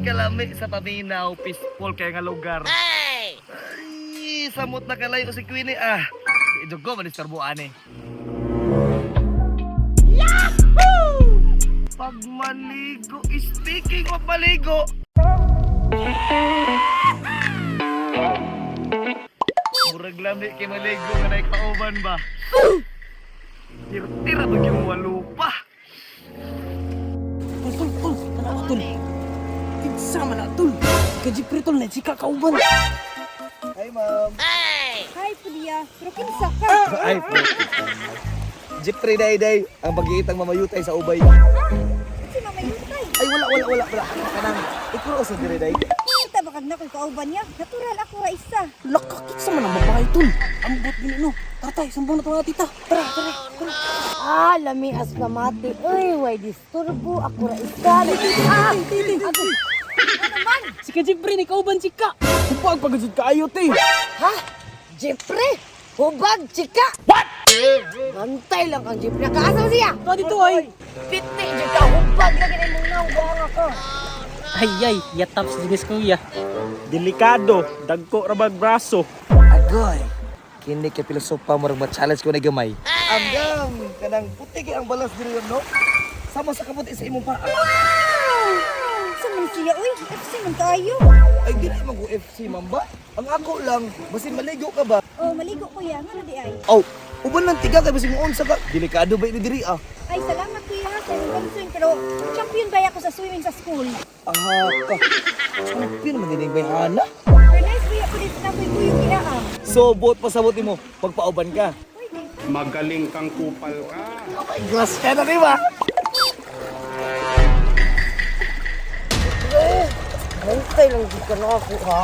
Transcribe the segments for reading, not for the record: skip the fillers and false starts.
Kalami sa paminaw, peaceful kay nga lugar. Ay, samot na kalayo si Queenie ah. Di ko manisturbo ani. Yahoo! Pag maligo, speaking of maligo. Murag lami kay maligo nga nay kauban ba. Tira-tira ba yung walo pa. Tol, tol, tol, tanawa tol. Kinsa man na tol. Kajipre tol, na chika kauban. Hi, ma'am. Hi, Pulia. Pero kinsa ka? Ay, Jeffrey day day, ang pag-iitang mamayutay sa ubay. Si Mama Yutay. Ay, wala, wala, wala, wala. Kanang, ikaw sa dire day. Kita ba kag nakoy kauban niya? Natural ako ra isa. Laka, kinsa man ang babae tol. Ambot gini no. Tara tay, sumbong na to nga tita. Tara, tara, tara. Ah, lami as mamati. Uy, way disturbo. Ako ra isa. Ah, Titi, Si Kajipre ni kauban chika. Hupag pagajud kaayo te. Ha? Jeffrey? Hubag, chika! What? Bantay lang kang Jeffrey. Nakaasa mo siya? Ta dito ay. Piti, jud ka. Hubag lagi na imong naong ako. Ay ay, yatap sa dinis kuya. Delikado, dagko ra bag braso. Agoy. Kini kay filosofa mo ma-challenge ko na gamay. Amgam, kanang puti kay ang balas diri no. Sama sa kaputi sa imong paa. Sa man siya, uy. FC man kaayo. Ay, dili man ko FC man ba? Ang ako lang, basin maligo ka ba? Oh, maligo kuya. Ngano di ay? Oh, uban lang tiga kay basin mo sa ka. Delikado ba ini diri ah? Ay, salamat kuya ha sa imong concern. Pero champion ba ako sa swimming sa school? Aha ka. Champion man din may hana. Pero nice kuya ko dito na ko'y kuyo kaya ah. So, buot pasabot nimo pagpauban ka. Pwede. Magaling kang kupal ka. Oh my gosh, kaya na di ba? Bantay lang jud ka na ako, ha?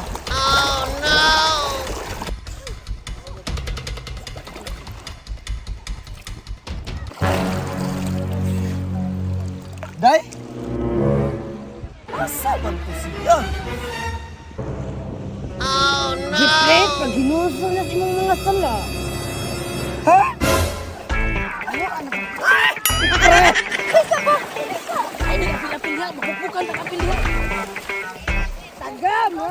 Day? Asa man to siya? Jeffrey, pag hinusol na sa imong mga sala. Ha? Ay, nagapil-apil ha, makupukan nagapil ha. Tagam, ha?